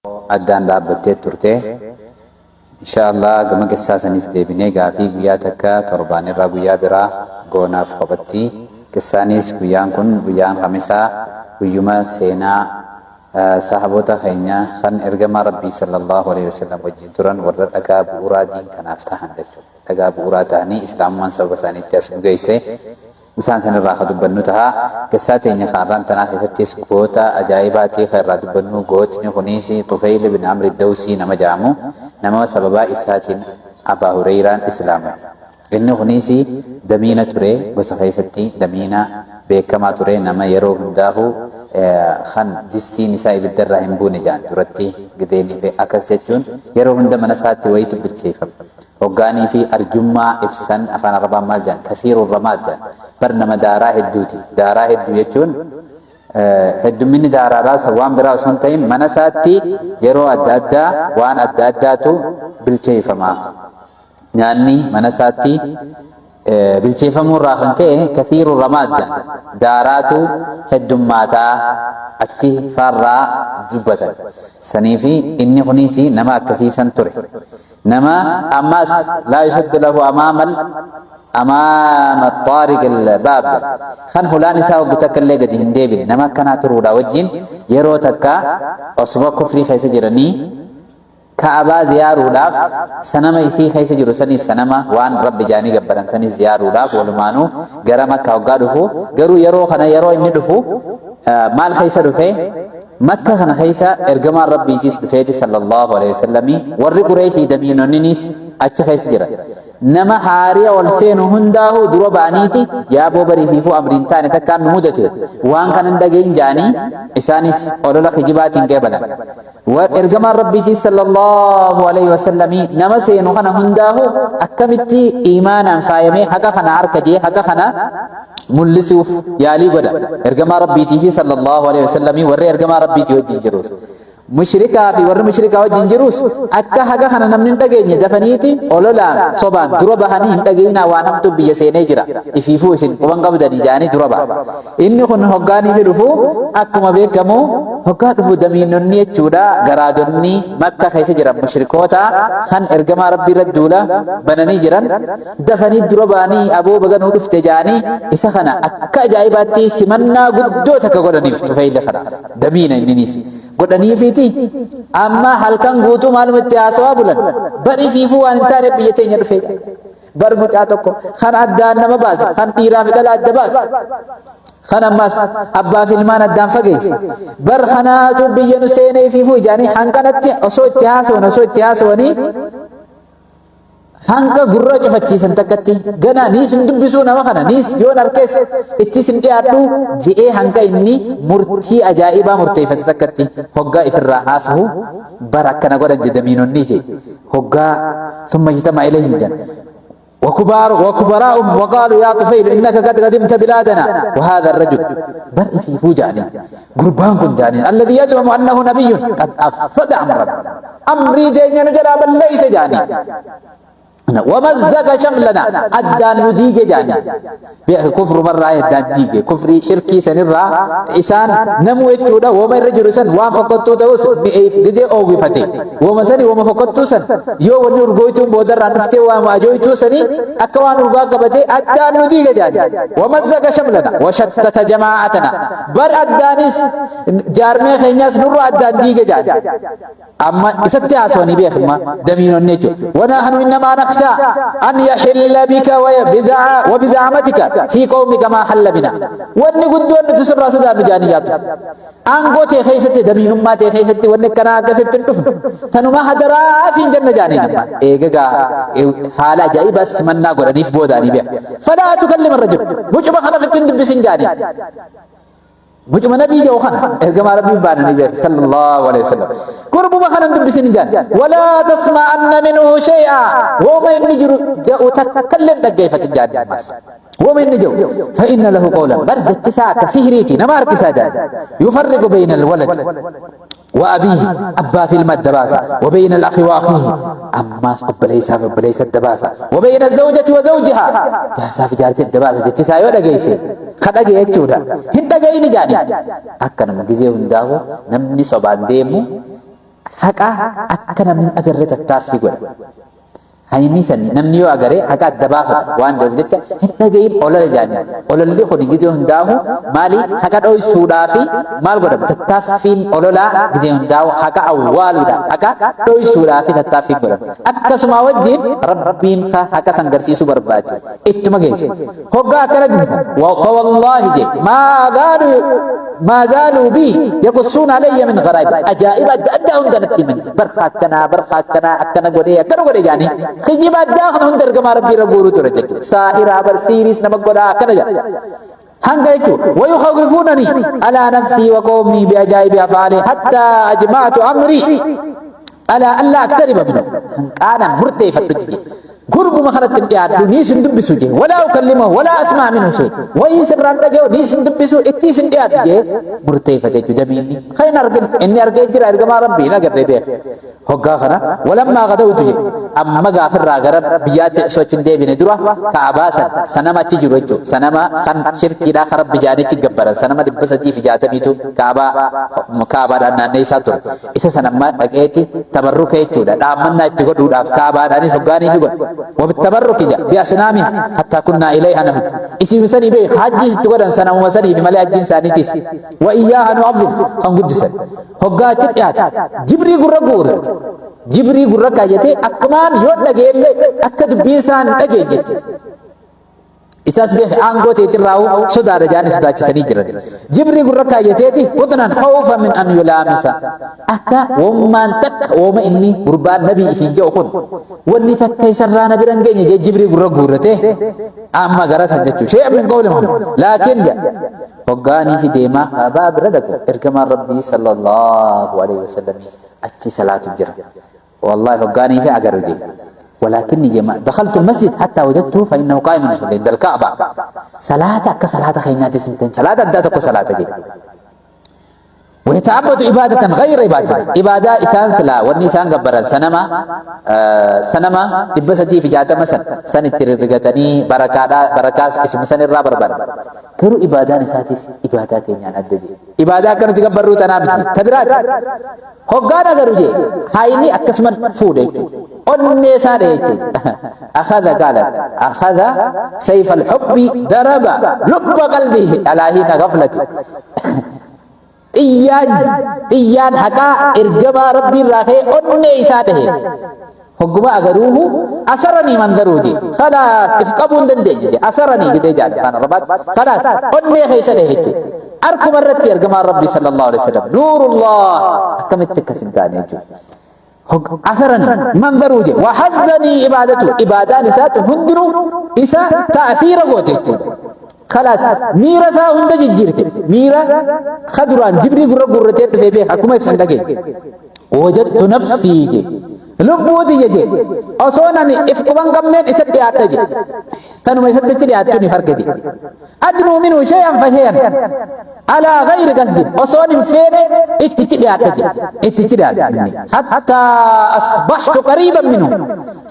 Addaan dhaabbattee turte. Inshaa Allah gama qissaa sanis deebinee gaafii guyyaa takka torbaan irraa guyyaa biraa goonaaf kophatti. Qissaanis guyyaan kun guyyaan Khamisaa guyyuma seenaa sahaboota keenya kan ergamaa Rabbii sallallahu alaihi wasallam wajjin turan warra dhagaa bu'uuraa diin kanaaf tahan jechuudha. Dhagaa bu'uuraa tahanii Islaamummaan sababa isaaniitti as nu geesse. Isaan san irraa ka dubbannu taha. Qissaa teenya ka arraan tanaa keessattis goota ajaa'ibaati ka irraa dubbannu. Gootni kuniis Xufeyl ibn Amri Dawsii nama ja'amu, nama sababaa isaatiin Abaa Hureyraan islaamame. Inni kuniis damiina ture, gosa keessatti damiina beekamaa ture, nama yeroo hundaahu kan distiin isaa ibidda irraa hin buune ja'an duratti gideenii fi akkas jechuun yeroo hunda mana isaatti wayitu bilcheeffama. Hoggaanii fi arjummaa ibsan afaan Arabaan maal jedhan? Kasiiru ramaad jedhan. Bar nama daaraa hedduuti. Daaraa hedduu jechuun heddumminni daaraadhaa san waan biraa osoo hin ta'in mana isaatti yeroo adda addaa waan adda addaatu bilcheeffama. Nyaanni mana isaatti bilcheeffamuu irraa kan ka'e kasiiru ramaad jedhan. Daaraatu heddummaataa achi faarraa dubbatan. Saniifi inni kunis nama akkasii san ture. Nama ammas laa yusaddu lahu amaamal amaama xaariq baab kan hulaan isaa hoggu takka illee gadi hin deebine nama akkanaa turuudha wajjin yeroo takka osuma kufrii keessa jiranii Ka'abaa ziyaaruudhaaf sanama isii keessa jiru sanis sanama waan rabbi jaanii gabbaran sanis ziyaaruudhaaf walumaanuu gara Makkaa hoggaa dhufu garuu yeroo kana yeroo inni dhufu maal keessa dhufe Makka kana keessa ergamaan Rabbiitis dhufeeti sallallahu alaihi wasallami warri Qureeshii damiinonninis achi keessa jira. Nama haariya ol seenu hundaahuu dura ba'aniiti yaaboo barii fiifuu amriin taane takkaan nu mudate waan kana hin dhagahin ja'anii isaanis olola kijibaatiin qeebalan. Ergamaan Rabbiitis sallallahu alaihi wasallami nama seenu kana hundaahuu akkamitti iimaanaan faayamee haqa kana harka jee haqa kana mul'isuuf yaalii godha. Ergamaa Rabbiitii fi sallallahu alaihi wasallamii warri ergamaa Rabbiitii wajjin jiruus. Mushrikaa fi warri mushrikaa wajjin jiruus akka haga kana namni hin dhageenye dafaniiti ololaan sobaan dura bahanii hin dhageenyaa waan hamtuu biyya seenee jira. Ifiifuu isin quban qabdanii jaanii dura baha. Inni kun hoggaanii fi dhufu akkuma beekamu hoggaa dhufu damiinonni jechuudha garaadonni Makka keessa jiran mushrikoota kan ergamaa Rabbii irra duula bananii jiran dafanii dura ba'anii aboo baga nuu dhufte ja'anii isa kana akka ajaa'ibaatti simannaa guddoo takka godhaniif Xufeyla kanaaf damiina inninis godhaniifiiti amma halkan guutuu maaluma itti haasawaa bulan bari fiifuu waan hin taane biyya teenya dhufe bar mucaa tokko kan addaan nama baase kan dhiiraa fi dhala adda baase kan ammas abbaa fi ilmaan addaan fageesse bar kanaatu biyya nu seenee fiifuu ijaanii hanqanatti osoo itti haasawan osoo itti haasawanii Hanga gurra cufachiisan takkatti ganaa niis hin dubbisuu nama kana niis yoon arkees ittis hin dhiyaadhu je'ee hanga inni murtii ajaa'ibaa murteeffate takkatti hoggaa ifirraa haasahu bara akkana godhan jedamiinonni je hoggaa summa ijtama ilayhi jedhan وكبار وكبراء وقالوا يا طفيل انك قد قدمت بلادنا وهذا الرجل بر في فوجاني قربان كن جاني الذي يزعم انه نبي قد افسد امرنا Amrii teenya nu jalaa balleeyse jaanii. Wamazzaqa shamlana addaan nu diige jaanii. Kufrumarraa addaan diige. Kufrii shirkii sanirraa isaan namuu jechuudha wama irra jiru san waan fokkottuu ta'us mi'eef didee oowwifate. Wama sani wama fokkottuu san yoo wanni urgooytuun boodarraan dhuftee waan ajooytuu sani akka waan urgaa qabatee addaan nu diige jaanii. Wamazzaqa shamlana washattata jamaa'atana. Bar addaanis jaarmee keenyaas nurra addaan diige jaanii. Amma isatti haasawanii beekma damiinonni jechuudha. Wanahnu innamaa nakhshaa an yaxilla bika wa bizaamatika fi qawmika maa halla bina. Wanni guddoon nuti sirraa sodaannu jaanii yaaddu. Aangoo tee keessatti damiinummaa tee keessatti wanni akkanaa akkasitti hin dhufnu. Tanuma hadaraa siin jenna jaanii nama. Eegagaa haala ajaa'ibaa simannaa godhaniif boodaanii beeka. Falaa tukallima rajul. Mucuma kana ofitti hin dubbisin jaanii. Mucuma nabii jedhu kana ergamaa rabbiin baananii beeku sallallahu alaihi wasallam. Gurbuma kana hin dubbisin hin jaan. Walaa tasma'anna minhu shay'a. Wooma inni jiru jedhu takka illee hin dhaggeeffatin jaan ammas. Wooma inni jedhu fa inna lahu qawlan bar jechi isaa akka sihiriiti nama harkisaa jaan. Yufarriqu bayna alwalad wa abiihi abbaa fi ilma adda baasa wa bayna al-akhi wa akhiihi ammaas obboleessaa fi obboleessa adda baasa wa bayna zawjati wa zawjiha jaarsaa fi jaartii adda baasa jechi isaa yoo dhageesse ka dhagee jechuudha hin dhagayini jaani akka nama gizee hundaahu namni sobaan deemu. Haqa akka namni hin agarre tattaaffii godha. Hayni san namni yoo agare haqa adda baafata waan ta'eef jecha hin dhagayin olola jaanii. Ololli kun gizee hundaahu maali haqa dhoysuudhaafi maal godhama tattaaffiin ololaa gizee hundaahu haqa awwaaluudhaaf haqa dhoysuudhaafi tattaaffiin godhama. Akkasuma wajjin Rabbiin haqa san garsiisuu barbaachisa. Ittuma geesse. Hoggaa akkana dubbisa. Fawallaahi je maa zaalu maa zaaluu bi yaqussuuna alayya min gharaaib ajaa'iba adda addaa hunda natti himan barka akkanaa barka akkanaa akkana godhee akkana godhee jaanii kijiba addaa kana hunda ergamaa rabbii irra guuruu ture jechuudha. Saahiraa barsiiris nama godhaa akkana jedha. Hanga jechuudha. Wayukhawwifuunani alaa nafsii wa qawmii bi ajaa'ibi afaali hattaa ajma'atu amrii alaa allaa aktariba minhu. Hanqaana murteeffadhutti jedhe. Gurbuma kanatti hin dhiyaadhu ni isin dubbisu jee walaa ukallimahu walaa asmaa minhu shay wayii sirraan dhaga'u ni isin dubbisu itti isin dhiyaadhu jee murteeffate jechuudha damiinni kan hin argin inni argee jira ergamaa rabbii hin agarree beeka hoggaa kana walammaa gadawtu jee amma gaafirraa gara biyyaatti osoo achi hin deebine dura ka'abaa san sanama achi jiru jechuudha sanama kan shirkiidhaa kan rabbi jaanichi gabbaran sanama 360tu ka'abaa ka'abaadhaan naanneessaa ture Isa san amma dhaqeeti tabarruka jechuudha. Dhaammannaa itti godhuudhaaf kaabaadhaanis hoggaanii fi godha. Wabitabarruki jedha bi asnaami hattaa kunnaa ilayha nahud. Isiin sanii beek hajjiis itti godhan sanamuma saniifi malee hajjiin isaaniitis. Wa iyyaaha nu'azzim kan guddisan. Hoggaa achi dhiyaate jibrii gurra guurrate. Jibrii gurra kaayyatee akkumaan yoo dhageellee akka dubbiin isaa hin dhageenye jechuudha. Isaas beeki aangoo teetirraahu sodaadha jaanii sodaachisanii jiran. Jibrii gurra kaayyateeti qutnan khawfa min an yulaamisa. Akka wommaan takka wooma inni gurbaan nabii ifiin jedhu kun wanni takka isarraa na bira hin geenye jee jibrii gurra guurratee amma gara san jechuu shay'an min qawli Muhammad. Laakiin jedha hoggaanii fi deemaa kaabaa bira dhaqu ergamaan rabbii sallallahu alaihi wasallam achi salaatu jira. والله هقاني في أجر جي ولكني جماعة دخلت المسجد حتى وجدته فإنه قائم يصلي عند الكعبة صلاة كصلاة خينات سنتين صلاة أداتك صلاة جي ويتعبد عبادة غير عبادة عبادة إسان سلا والنسان قبرا سنما آه سنما تبسطي في جاتا مثلا سن الترغتني بركة بركة اسم سن الرابر بر كرو عبادة نساتيس عبادات يعني أدجي عبادة كانوا تقبروا تنامتي تبرات Hoggaan agaru jee hayni akkasuman fuudhe jechuudha. Onnee isaa dhahe jechuudha. Akhadha qaalat akhadha sayfa al-hubbi daraba lubba qalbihi alaa hiina ghaflati. Xiyyaan xiyyaan haqaa ergamaa rabbii irraa ka'ee onnee isaa dhahe. Hogguma agaruuhu asaranii manzaruu jee khalaas if qabuu hin dandeenye jee asaranii jedhee jaale afaan arabaatti khalaas onnee keessa dhahe jechuudha. Arkuma irratti ergamaan rabbii sallallahu alaihi wasallam nuurullah akkamitti akkas hin taane jechuudha. Asaranii manzaruu jee wahazzanii ibaadatu ibaadaan isaa tun hundinuu isa ta'asiira goote jechuudha. Khalaas miira isaa hunda jijjiirte miira ka duraan jibrii gurra guurratee dhufee beeka akkuma isin dhageenye. Wajadtu nafsii je lubbuu tiyya je osoo nani if quban qabneen isa dhiyaadha je tanuma isatti achi dhiyaachuun if arge je adnuu minhu shay'an fa shay'an alaa ghayri qasdin osoon hin feene ittichi dhiyaadha je ittichi dhiyaadha hattaa asbaxtu qariiban minhu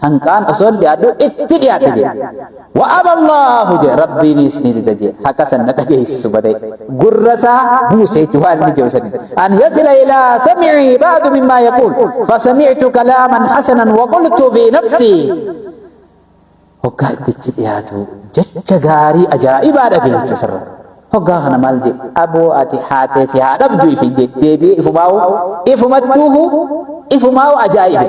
hanqaan osoon dhiyaadhu itti dhiyaadha je Wa aba Allahu je Rabbiinis ni dida je haqa san na dhageessisu malee gurra isaa buuse jechuun waan inni jedhu sani an yasila ilaa samicii ba'du mimmaa yaquul fasami'tu kalaaman hasanan wa qultu fi nafsii hoggaa ittichi dhiyaatu jecha gaarii ajaa'ibaa dhagaye jechuu sirra hoggaa kana maal je aboo ati haatee si haa dhabdu ifin je deebi'ee ifumaahu ifumattuuhu ifumaahu ajaa'ibe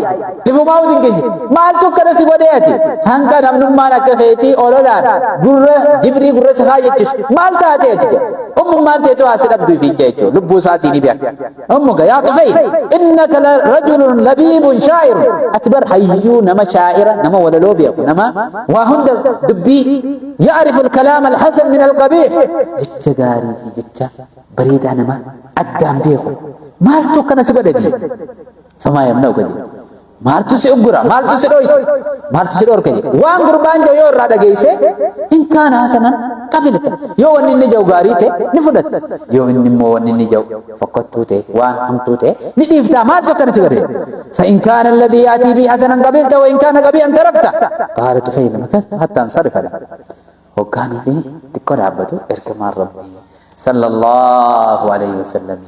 ifumaahu dinqisi maaltu akkana si godhee ati hanga namnummaan akka keetii ololaan gurra jibrii gurra si kaayyachisu maal taatee ati jedhe ummummaan teetu haa si dhabdu ifin je jechuudha lubbuu isaatii ni beeka ummuka yaa tufayl innaka la rajulun labiibun shaa'ir ati bar hayyuu nama shaa'ira nama walaloo beeku nama waa hunda dubbii يعرف الكلام الحسن من القبيح jecha gaarii fi jecha bareedaa nama addaan beeku maaltu akkana si godhe jee famaa yamna'uka jee maaltu si uggura maaltu si dhoyse maaltu si dhorka jee waan gurbaan jiru yoo irraa dhageeyse in kaana hasanan qabilta yoo wanni inni jiru gaarii ta'e ni fudhatta yoo inni immoo wanni inni jiru fokkottuu ta'e waan hamtuu ta'e ni dhiiftaa maaltu akkana si godhe فإن كان الذي يأتي به حسنا قبلت وإن كان قبيحا تركته قال طفيل مكثت حتى انصرف له هوغاني في xiqqoo dhaabbatu ergamaan rabbii sallallahu alaihi wasallam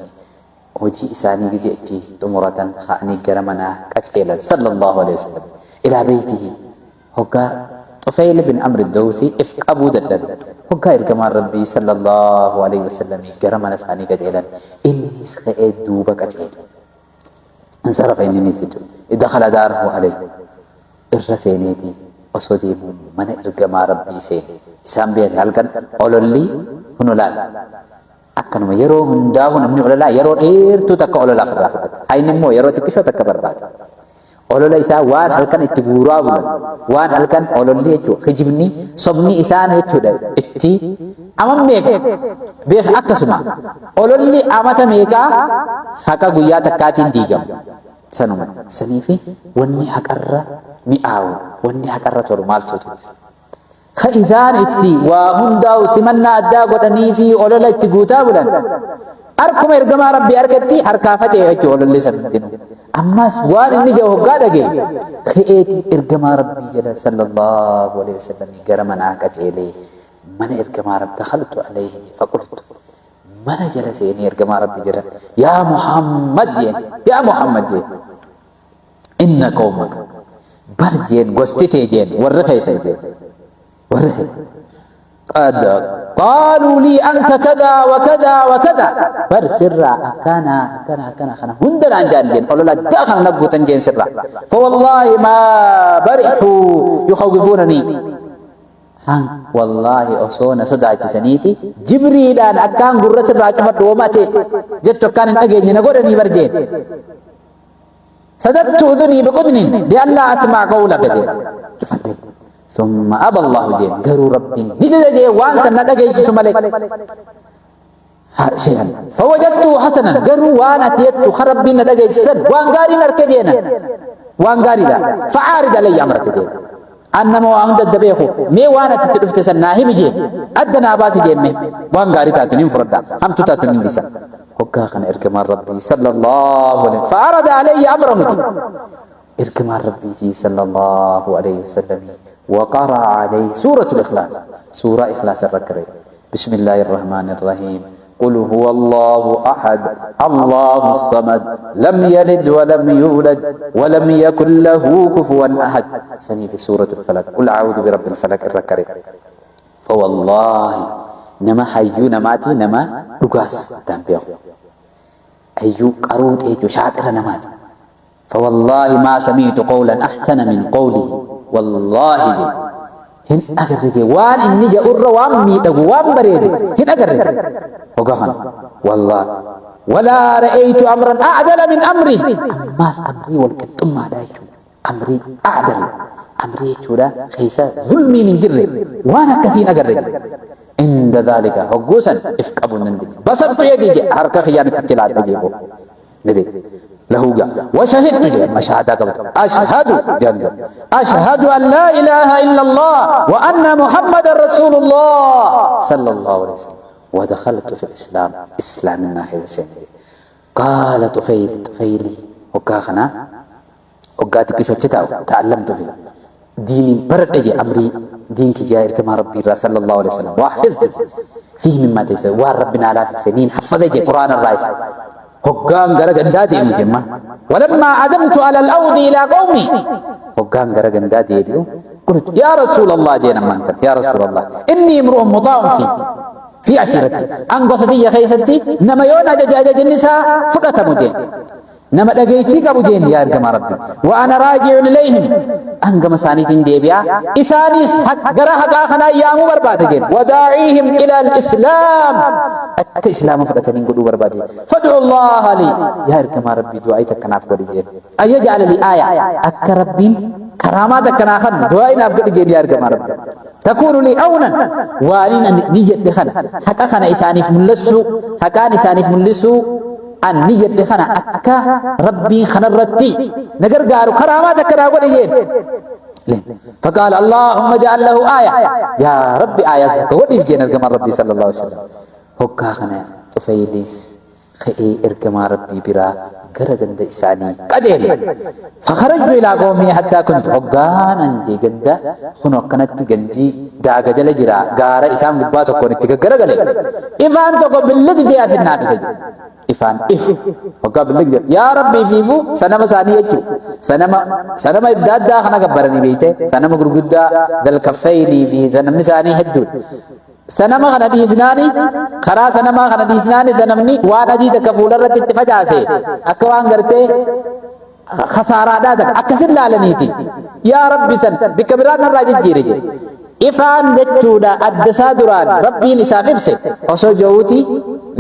Hojii isaanii gizee achi xumuratan ka'anii gara manaa qaceelan sallallahu alaihi wasallam ilaa beeytihi. Hoggaa Xufeyl bin Amr Dawsi if qabuu dadhabe. Hoggaa ergamaan Rabbii sallallahu alaihi wasallam gara mana isaanii qaceelan, innis ka'ee duuba qaceele. Insarafa inninis jechuudha. Dakhala daarahu alayhi. Irra seeneeti osoo deemuu mana ergamaa Rabbii seene. Isaan beeke halkan ololli kun olaal. Akkanuma yeroo hundaa'u namni ololaa yeroo dheertuu takka ololaaf irraa fudhata. Hayni immoo yeroo xiqqishoo takka barbaada. Olola isaa waan halkan itti guuraa bulan, waan halkan ololli jechuudha, kijibni, sobni isaan jechuudha itti aman meeqa beeka. Akkasuma ololli amata meeqaa haqa guyyaa takkaatiin diigama. Sanuma saniifi wanni haqarra mi'aawu, wanni haqarra tolu maaltu jira? Ka isaan itti waa hundaa'u simannaa addaa godhanii fi olola itti guutaa bulan. Harkuma ergamaa Rabbii harkatti harkaa faca'e jechuudha ololli san hundinuu. Ammas waan inni jedhu hoggaa dhagaye ka'eeti ergamaa Rabbii jala sallallahu alaihi wasallam gara manaa qaceelee mana ergamaa Rabbii dakhaltu alayhi faqultu, mana jala seenee ergamaa Rabbii jala, yaa Muhammad jeen, yaa Muhammad jeen, inna qawmaka bar jeen, gosti tee jeen, warri keessan jeen, warri kee qad qaaluu lii anta kadaa wa kadaa wa kadaa, bar sirraa akkana akkana akkana kana hunda naan jaan jeen, olola addaa kana na guutan jeen sirraa. Fawallaahi maa barixuu yukawwifuunanii han, wallaahi osoo na sodaachisaniiti jibriidhaan akkaan gurra sirraa cufadhu, woma ate jettu akkaan hin dhageenye na godhanii bar jeen. Sadattu udhunii biqudnin li'allaa asma'a qawlaka jeen. Cufadhe. Summa aba Allahu jeen. Garuu Rabbiin ni dida jee waan san na dhageessisu malee. Shay'an. Fawajattu hasanan. Garuu waan ati jettu kan Rabbiin na dhageessisan waan gaariin arke jeenan. Waan gaariidha. Fa'aarid alayya amraka jeen. An nama waa hunda adda beeku. Mee waan ati itti dhufte san naa himi jeen. Adda naa baasi jeen mee. Waan gaarii taatu nin fudhadha. Hamtu taatu nin dhisa. Hoggaa kana ergamaan Rabbii sallallahu alaihi fa'arada alayya amrahu jedhe. Ergamaan Rabbiitii sallallahu alaihi wasallam waqara alayhi suuratul ikhlaas. Suuraa ikhlaas irra qara'e. Bismillahir rahmanir rahiim. قل هو الله أحد الله الصمد لم يلد ولم يولد ولم يكن له كفوا أحد. سني في سورة الفلق، قل أعوذ برب الفلق الركري. فوالله nama hayyuu namaati, nama dhugaas addaan beeku, hayyuu qaruuxee jechuun shaaxira namaati. فوالله ما سمعت قولا أحسن من قوله، والله je hin agarre je, waan inni jedhurra waan miidhagu, waan bareedu hin agarre je hogaa kana. والله ولا رأيت أمرا أعدل من أمره. Ammaas amrii wal qixxummaadha jechuudha, amrii أعدل amrii jechuudha keessa zulmiin hin jirre, waan akkasiin agarre. عند ذلك hogguusan if qabu hin dandeenye. بسطت يدي je, harka kiyyaan itti chilaadha jee gade له جاء وشهدت جاء مشهادة قبل أشهد جل أشهد أن لا إله إلا الله وأن محمد رسول الله صلى الله عليه وسلم ودخلت في الإسلام. إسلام الناحية سيدي. قال طفيل، طفيلي وكاخنا وقاتك شو تعلمت فيه ديني برد أجي أمري دينك جاء كما ربي صلى الله عليه وسلم وحفظت فيه مما تيسر وان ربنا على في سنين حفظ أجي قرآن الرئيس. Hoggaan gara gandaa deemu jemma, ولما عزمت على العود إلى قومي، hoggaan gara gandaa deebi'u, قلت يا رسول الله jeen ammaan tan, يا رسول الله إني امرؤ مطاع في عشيرتي، an gosa tiyya keessatti nama yoon ajaja ajajni isaa fudhatamu jeen, nama dhageettii qabu jeen. Yaa ergamaa Rabbi, وأنا راجع إليهم، an gama isaaniitiin deebi'a, isaanis gara haqaa kanaa yaamuu barbaade jeen. وداعيهم إلى الإسلام، akka islaama fudhataniin godhuu barbaade. فادع الله لي، yaa ergamaa Rabbii du'aa takkanaaf godhi jeen. أن يجعل لي آية، akka Rabbiin karaamaa takkanaa kennu du'aa naaf godhi jeen. Yaa ergamaa Rabbii, تكون لي عونا، waan niyyadhe kana, haqa kana isaaniif mul'isuu, haqaan isaaniif mul'isuu an niyyadhe kana, akka Rabbiin kanarratti na gargaaru karaamaa takka naa godhi jeen. فقال اللهم اجعل له آية، يا ربي آية godhiif jeen ergamaan Rabbii صلى الله عليه وسلم. Hoggaa kana Xufaylis Ka'ee ergamaa Rabbii biraa gara ganda isaanii qajeele. Fakharajtu ilaa qawmii hattaa kuntu hoggaan an jee ganda kunoo akkanatti gandii daaga jala jira gaara isaan gubbaa tokkoon itti gaggaragale. Ifaan tokko billig jee asin naa dhufe jedhe. Ifaan ifu hoggaa billig jedhu yaa Rabbii fiifuu sanama isaanii jechuu sanama sanama adda addaa kana gabbaranii beeyte sanama gurguddaa dalkaffeynii fi sanamni isaanii hedduudha. Sanama kana dhiisnaani karaa sanamaa kana dhiisnaani sanamni waan adii takka fuularratti itti facaase akka waan gartee kasaaraadhaa takka akkasin laalaniiti. Yaa Rabbi san bikka biraan narraa jijjiire jedhe. Ifaan jechuudha adda isaa duraan Rabbiin isaaf ibse osoo ja'uuti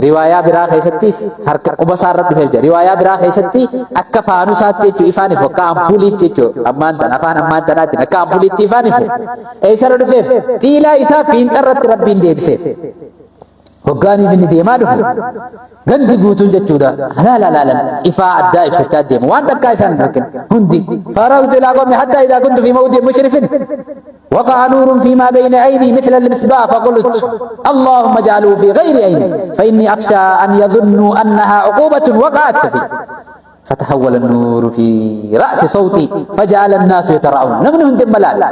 riwaayaa biraa keessattis harka quba isaa irra dhufeef jira. Riwaayaa biraa keessatti akka faanusaatti jechuudha ifaan ifu akka ampuuliitti jechuudha ammaan tan afaan ammaan tanaatiin akka ampuuliitti ifaan ifu. Eessarra dhufeef? Xiilaa isaa fiinxarratti Rabbiin deebiseef. Hoggaaniif inni deemaa dhufu gandi guutuun jechuudha halaal halaalan ifaa addaa ibsachaa deema waan takkaa isaan hin argin hundi faragtu ilaa qawmi hattaa idaa kuntu fi mawdi mushrifin وقع نور فيما بين عيني مثل المصباح فقلت اللهم اجعله في غير عيني فإني أخشى أن يظنوا أنها عقوبة وقعت في فتحول النور في رأس صوتي فجعل الناس يتراءون namni hundi amma laala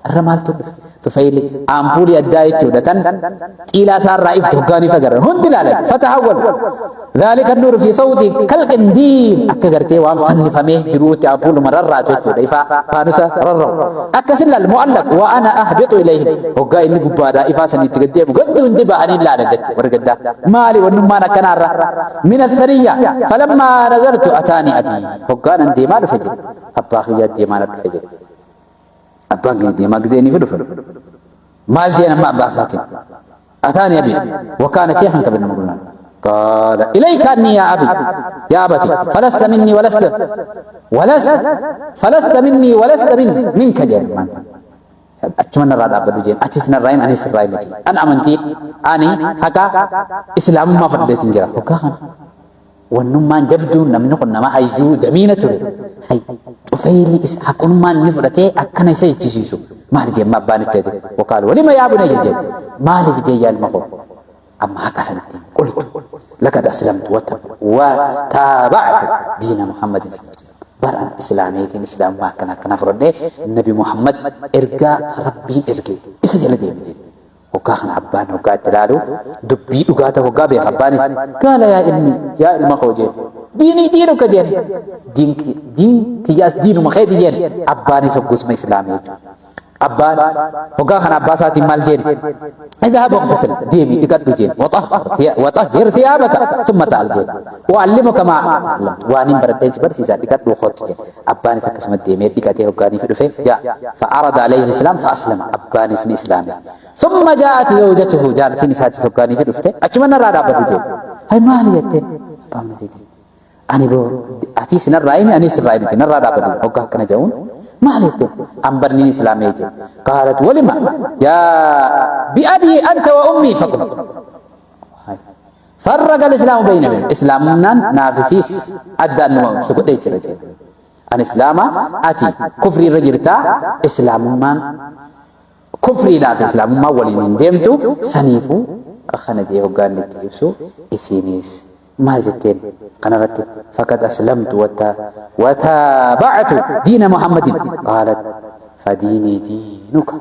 irra maaltu dhufe tufayli ampuulii addaa jechuudha tan xiilaa isaarraa iftu hoggaanii fagaran hundi laalan fatahawwal ذلك النور في صوتي كالقنديل akka gartee waan fannifamee jiruutti ampuuluma rarraatu jechuudha ifaa faanusa rarra'u akkasin laal mu'allaq wa ana ahbitu ilayhim hoggaa inni gubbaadhaa ifaa sanitti gad deemu gandi hundi ba'anii laalan jechuudha warri gaddaa maali wannummaan akkanaarra Min as-sariyya falammaa nazaltu ataani abii hoggaan an deemaa dhufe jedhe abbaa kiyyaa deemaa na dhufe jedhe abbaan kiyya deemaa gidee ni dhufe maal jeen amma abbaa isaatiin ataani abii wakaana sheekhan kabir nama gulnaan qaala ilayka anni yaa abi yaa abati falasta minni walasta walasta falasta minni walasta min minka jeen maanta Achuma narraa dhaabbadhu jeen atis narraa him anis sirraa himati. An amantii ani haqa islaamummaa fudhadheetiin jira. Hoggaa kana wannummaan jabduun namni kun nama hayyuu damiina ture. Hay Xufeeyli is haqummaan inni fudhatee akkana isa jechisiisu. Maali jeen abbaan itti jedhe. Waqaalu walima yaa bunayya jeen. Maaliif jeen yaa ilma koo. Amma haqa sanatti qultu laqad aslamtu wa taaba'tu diina Muhammadin sallallahu alaihi wasallam. Bar an islaameetiin islaamummaa akkana akkana fudhadhee Nabi Muhammad ergaa Rabbiin erge isa jala deeme jedhe. Hoggaa kana abbaan hoggaa itti ilaalu dubbii dhugaa ta'u hoggaa beeka abbaanis gaala yaa ilmi yaa ilma koo jeen diinii diinuka jeen diin kiyyaas diinuma keeti jeen abbaanis hogguusuma islaamee jechuudha. Abbaan hoggaa kana abbaa isaatiin maal jeen? Idhab waqtasil deemi dhiqadhu jeen. Waxahhir thiyaabaka summa ta'al jeen. U'allimuka maa ta'allamtu waan hin baradheen si barsiisaa dhiqadhu kottu jeen. Abbaanis akkasuma deemee dhiqatee hoggaanii fi dhufe jaa. Fa'arada alayhi islaam fa'aslama abbaanis ni islaame. Summa jaa'at zawjatuhu jaartiin isaatis hoggaanii fi dhufte achuma narraa dhaabbadhu jeen. Hay maali jetteen abbaan masiitiin. Ani boo atiis narraa himi anis sirraa himti narraa dhaabadhu hoggaa akkana ja'uun maal jette an barniin islaamee jee qaalat walima yaa bi'abii anta wa ummii faqul farraqa al-islaamu bayna bayna islaamumnaan naafisiis addaan numa si godhee jira jee an islaama ati kufrii irra jirtaa islaamummaan Kufriidhaa fi Islaamummaan waliin hin deemtu saniifuu akkana jee hoggaa inni itti ibsu isiiniis maal jetteen kanarratti faqad aslamtu wataaba'tu diina Muhammadin qaalat fadiinii diinuka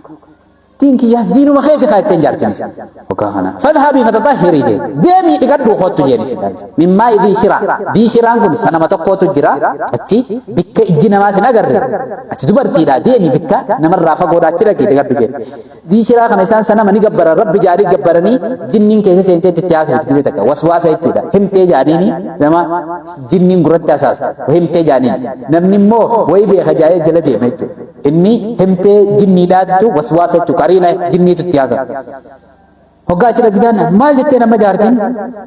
diin kiyyaas diinuma keeti kaa jetteen jaartinis hoggaa kana fadhabii fatatahhirii jee deemii dhiqadhuu koottu jeen isiidhaanis mimmaa idii shiraa dii shiraan kun sanama tokkootu jira achi bikka ijji namaa sin agarre Ati dubartiidha deemi bikka namarraa fagoodha achi dhaqi dhiqadhu jedhe. Diishiraa kana isaan sanama ni gabbaran rabbi jaarii gabbaranii jinniin keessa seentee itti haasofti gisee takka waswaasa jechuudha. Himtee jaaniini nama jinniin gurratti hasaastu himtee jaaniin namni immoo wayi beeka jaayee jala deema jechuudha. Inni himtee jinniidhaatitu waswaasa jechuudha qariina jinniitu itti haasawa. Hoggaa achi dhaqitaan maal jettee nama jaartiin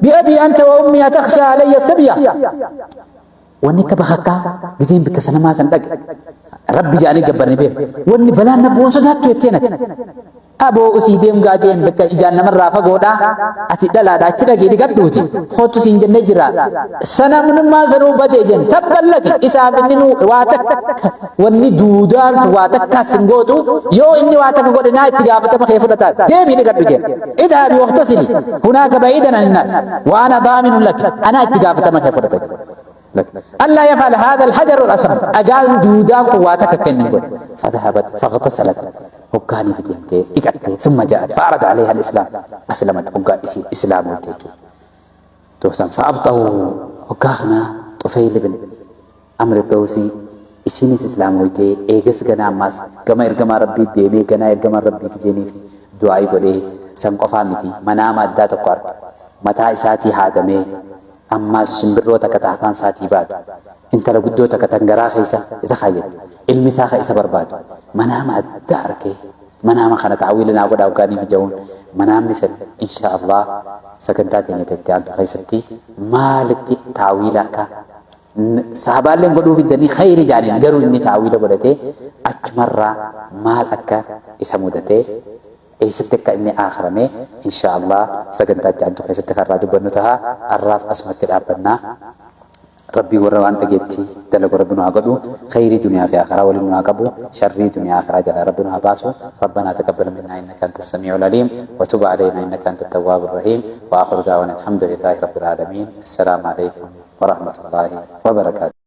bi'abii anta wa ummii atakhshaa alayya sabya Wanni akka bakakkaa gizeen bikka sanamaa san dhaqe rabbi jedhanii gabbaranii beeku. Wanni balaan na bu'uun sodaattu jetteen ati. Aboo usii deem gaa jeen bakka ijaan namarraa fagoodha. Ati dhalaadha achi dhaqii dhiqadhuuti. Kottu siin jennee jira. Sanamnummaa sanuu badee jeen tabban laki isaaf inni nu waa takka wanni duudaan waa takkaas hin gootu yoo inni waa takka godhe naa itti gaafatama kee fudhataa deemii dhiqadhu jeen. Idhabi waqtasili hunaaka ba'iidan anin naas wa ana daaminun laki anaa itti gaafatama kee fudhata jeen. ألا يفعل هذا الحجر الأصم أقال دودان قواتك كنن فذهبت فاغتسلت هكاني في ديمتي إقعدتي ثم جاءت فعرض عليها الإسلام أسلمت هكا إسلام وتيتو توسن فأبطوا هكاخنا طفيل بن عمرو الدوسي isiinis islaamoytee eegas ganaa ammaas gama ergamaa rabbii deemee ganaa ergamaan rabbii gizeenii fi du'aa'ii godhee san qofaa miti manaama addaa tokko arge mataa isaatii haadamee Ammaas shimbirroo takka ta afaan isaatii baatu, intala guddoo takka tan garaa keessa isa kaayyattu, ilmi isaa ka isa barbaadu, manaama addaa arkee, manaama kana ta'awiila naa godhaa hoggaa inni ja'uun, manaamni san inshaa Allah sagantaa teenya ta itti aantu keessatti maalitti ta'awiila akka sahabaalleen godhuu fiddanii khayri ja'aniin garuu inni ta'awiila godhatee achumarraa maal akka isa mudatee Eessatti akka inni aakhirame inshaa Allah sagantaa itti aantu keessatti kan irraa dubbannu taha. Arraaf asumatti dhaabbanna. Rabbiin warra waan dhageetti dalagu Rabbi nu haa godhu. Khayrii duniyaa fi aakhiraa waliin nu haa qabu. Sharrii duniyaa aakhiraa jalaa Rabbi nu haa baasu. Rabbanaa taqabbal minnaa innaka anta samii'ul aliim wa tub aleynaa innaka anta tawwaabur rahiim. Wa aakhiru da'waana alhamdulillaahi rabbil aalamiin. Assalaamu aleykum wa rahmatullaahi wa barakaatuh.